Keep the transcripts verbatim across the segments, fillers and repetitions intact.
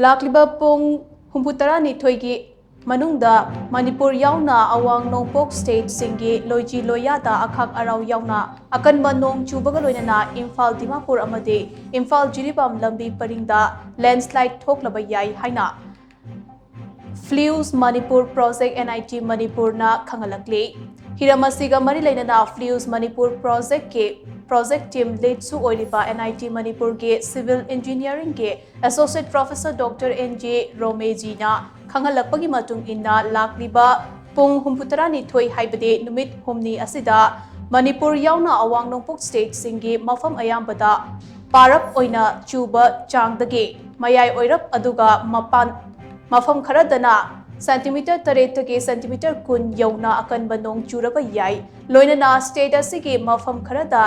ꯂꯥꯛꯂꯤꯕ ꯄꯨꯡ ꯍꯨꯝꯐꯨ ꯇꯔꯥꯅꯤꯊꯣꯏꯒꯤ ꯃꯅꯨꯡꯗ ꯃꯅꯤꯄꯨꯔ ꯌꯥꯎꯅ ꯑꯋꯥꯡ ꯅꯣꯡꯄꯣꯛ ꯁ꯭ꯇꯦꯠꯁꯤꯡꯒꯤ ꯂꯣꯏꯖꯤ ꯂꯣꯏꯌꯥꯗ ꯑꯈꯥꯛ ꯑꯔꯥꯎ ꯌꯥꯎꯅ ꯑꯀꯟꯕ ꯅꯣꯡ ꯆꯨꯕꯒ ꯂꯣꯏꯅꯅ ꯏꯝꯐꯥꯜ ꯗꯤꯃꯥꯄꯨꯔ ꯑꯃꯗꯤ ꯏꯝꯐꯥꯜ ꯖꯤꯔꯤꯕꯥꯝ ꯂꯝꯕꯤ ꯄꯔꯤꯡꯗ ꯂꯦꯟꯁ꯭ꯂꯥꯏꯗ ꯊꯣꯛꯂꯕ ꯌꯥꯏ ꯍꯥꯏꯅ ꯐ꯭ꯂꯤꯎꯁ Manipur project, N I T ꯃꯅꯤꯄꯨꯔꯅ ꯈꯪꯍꯜꯂꯛꯂꯤ꯫ ꯍꯤꯔꯝ ꯑꯁꯤꯒ ꯃꯔꯤ ꯂꯩꯅꯅ ꯐ꯭ꯂꯤꯎꯁ ꯃꯅꯤꯄꯨꯔ ꯄ꯭ꯔꯣꯖꯦꯛꯀꯤ ꯄ꯭ꯔꯣꯖꯦꯛ ꯇꯤꯝ ꯂꯤꯗꯁꯨ ꯑꯣꯏꯔꯤꯕ ꯑꯦꯟ ꯑꯥꯏ ꯇꯤ ꯃꯅꯤꯄꯨꯔꯒꯤ ꯁꯤꯚꯤꯜ ꯏꯟꯖꯤꯅꯤꯌꯥꯔꯤꯡꯒꯤ associate professor doctor N J ꯔꯣꯃꯦꯖꯤꯅ ꯈꯪꯍꯜꯂꯛꯄꯒꯤ ꯃꯇꯨꯡ ꯏꯟꯅ, ꯂꯥꯛꯂꯤꯕ ꯄꯨꯡ ꯍꯨꯝꯐꯨ ꯇꯔꯥꯅꯤꯊꯣꯏ, ꯍꯥꯏꯕꯗꯤ ꯅꯨꯃꯤꯠ ꯍꯨꯝꯅꯤ ꯑꯁꯤꯗ ꯃꯅꯤꯄꯨꯔ ꯌꯥꯎꯅ ꯑꯋꯥꯡ ꯅꯣꯡꯄꯣꯛ ꯁ꯭ꯇꯦꯠꯁꯤꯡꯒꯤ ꯃꯐꯝ ꯑꯌꯥꯝꯕꯗ ꯄꯥꯔꯞ ꯑꯣꯏꯅ ꯆꯨꯕ ꯆꯥꯡꯗꯒꯤ ꯃꯌꯥꯏ ꯑꯣꯏꯔꯞ, ꯑꯗꯨꯒ ꯃꯄꯥꯟ ꯃꯐꯝ ꯈꯔꯗꯅ ꯁꯦꯟꯇꯤꯃꯤꯇꯔ ꯇꯔꯦꯠꯇꯒꯤ ꯁꯦꯟꯇꯤꯃꯤꯇꯔ ꯀꯨꯟ ꯌꯧꯅ ꯑꯀꯟꯕ ꯅꯣꯡ ꯆꯨꯔꯕ ꯌꯥꯏ꯫ ꯂꯣꯏꯅꯅ ꯁ꯭ꯇꯦꯠ ꯑꯁꯤꯒꯤ ꯃꯐꯝ ꯈꯔꯗ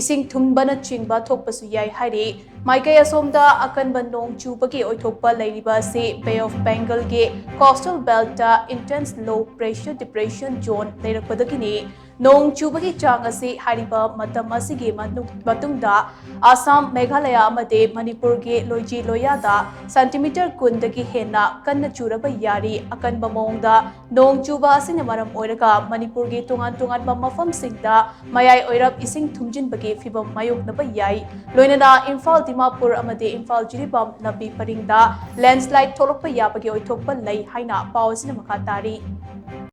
ꯏꯁꯤꯡ ꯊꯨꯝꯕꯅꯆꯤꯡꯕ ꯊꯣꯛꯄꯁꯨ ꯌꯥꯏ ꯍꯥꯏꯔꯤ꯫ ꯃꯥꯏꯀꯩ ꯑꯁꯣꯝꯗ ꯑꯀꯟꯕ ꯅꯣꯡ ꯆꯨꯕꯒꯤ ꯑꯣꯏꯊꯣꯛꯄ ꯂꯩꯔꯤꯕ ꯑꯁꯤ ꯕꯦ ꯑꯣꯐ ꯕꯦꯡꯒꯜꯒꯤ ꯀꯣꯁꯇꯦꯜ ꯕꯦꯜꯠꯇ intense low pressure depression zone ꯂꯩꯔꯛꯄꯗꯒꯤꯅꯤ꯫ ꯅꯣꯡ ꯆꯨꯕꯒꯤ ꯆꯥꯡ ꯑꯁꯤ ꯍꯥꯏꯔꯤꯕ ꯃꯇꯝ ꯑꯁꯤꯒꯤ ꯃꯅꯨꯡ-, ꯃꯇꯨꯡꯗ ꯑꯁꯥꯝ, ꯃꯦꯘꯥꯂꯌꯥ ꯑꯃꯗꯤ ꯃꯅꯤꯄꯨꯔꯒꯤ ꯂꯣꯏꯖꯤ ꯂꯣꯏꯌꯥꯗ ꯁꯦꯟꯇꯤꯃꯤꯇꯔ ꯀꯨꯟꯗꯒꯤ ꯍꯦꯟꯅ ꯀꯟꯅ ꯆꯨꯔꯕ ꯌꯥꯔꯤ꯫ ꯑꯀꯟꯕ ꯃꯑꯣꯡꯗ ꯅꯣꯡ ꯆꯨꯕ ꯑꯁꯤꯅ ꯃꯔꯝ ꯑꯣꯏꯔꯒ ꯃꯅꯤꯄꯨꯔꯒꯤ ꯇꯣꯉꯥꯟ ꯇꯣꯉꯥꯟꯕ ꯃꯐꯝꯁꯤꯡꯗ ꯃꯌꯥꯏ ꯑꯣꯏꯔꯞ ꯏꯁꯤꯡ ꯊꯨꯝꯖꯤꯟꯕꯒꯤ ꯐꯤꯚꯝ ꯃꯥꯌꯣꯛꯅꯕ ꯌꯥꯏ꯫ ꯂꯣꯏꯅꯅ ꯏꯝꯐꯥꯜ ꯗꯤꯃꯥꯄꯨꯔ ꯑꯃꯗꯤ ꯏꯝꯐꯥꯜ ꯖꯤꯔꯤꯕꯥꯝ ꯂꯝꯕꯤ ꯄꯔꯤꯡꯗ ꯂꯦꯟꯁ꯭ꯂꯥꯏꯗ ꯊꯣꯛꯂꯛꯄ ꯌꯥꯕꯒꯤ ꯑꯣꯏꯊꯣꯛꯄ ꯂꯩ ꯍꯥꯏꯅ ꯄꯥꯎ ꯑꯁꯤꯅ ꯃꯈꯥ ꯇꯥꯔꯤ꯫